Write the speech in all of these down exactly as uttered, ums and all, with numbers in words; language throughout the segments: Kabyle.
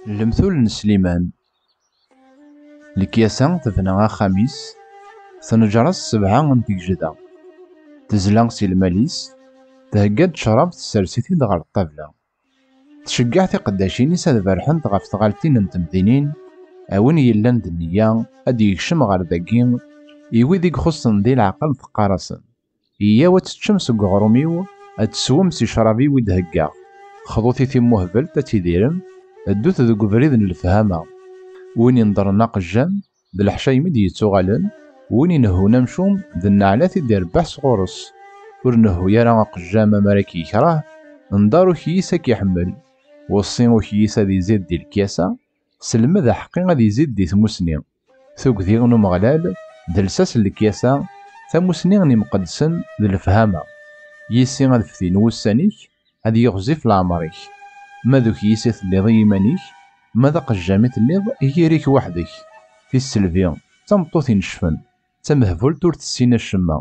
Lemtul n Sliman. Lekyasa tebna axxam-is, tneǧǧer-as sebɛa n tgejda. Tezla si lmal-is, thegga-d ccrab, tessers-it-id ɣer ṭṭabla. Tceggeɛ tiqeddacin-is ad berḥent ɣef tɣaltin n temdinin, a win yellan d nniya ad d-yekcem ɣer dagi, i wid i ixuṣṣen di leɛqel teqqar-asen: Iyyaw ad teččem seg uɣrum-iw, ad teswem si ccrab-iw i d-heggaɣ. Xḍut i timuhbelt ad tidirem, ddut deg ubrid n lefhama. Win inḍerren aqejjam, d leḥcayem i d-yettuɣalen, win inehhun amcum, d nneɛlat i d-irebbeḥ sɣur-s. Ur nehhu ara aqejjam amar ad k-yekreh, nḍer ukyis ad k-iḥemmel. Weṣṣi ukyis ad izid di lekyasa, selmed aḥeqqi ad izid di tmusni. Tugdi n Umeɣlal, d lsas n lekyasa, tamusni n imqeddsen d lefhama. Yis-i ad ftin wussan-ik, ad yiɣzif leɛmer-ik. Ma d ukyis i telliḍ i yiman-ik, ma d aqejjam i telliḍ i yiri-k weḥd-k. Tisselbi, d tameṭṭut inecfen, d tamehbult ur tessin acemma.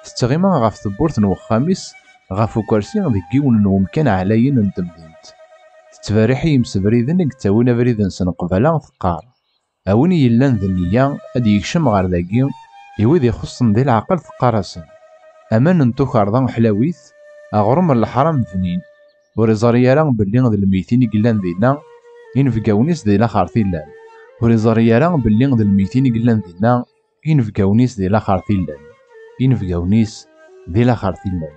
Tettɣima ɣef tewwurt n wexxam-is, ɣef ukersi deg yiwen n wemkan ɛlayen n temdint. Tettberriḥ i yimsebriden i yettawin abrid-nsen qbala, teqqar: A win yellan d nniya ad d-yekcem ɣer dagi, i wid ixuṣṣen di leɛqel teqqar-asen: Aman n tukerḍa ḥlawit, aɣrum n leḥram bnin. Ur iẓerri ara belli d lmeytin i yellan dinna, inebgawen-is di laxert i llan. Ur iẓerri ara belli d lmeytin i yellan dinna, inebgawen-is di laxert i llan. Inebgawen-is di laxert i llan.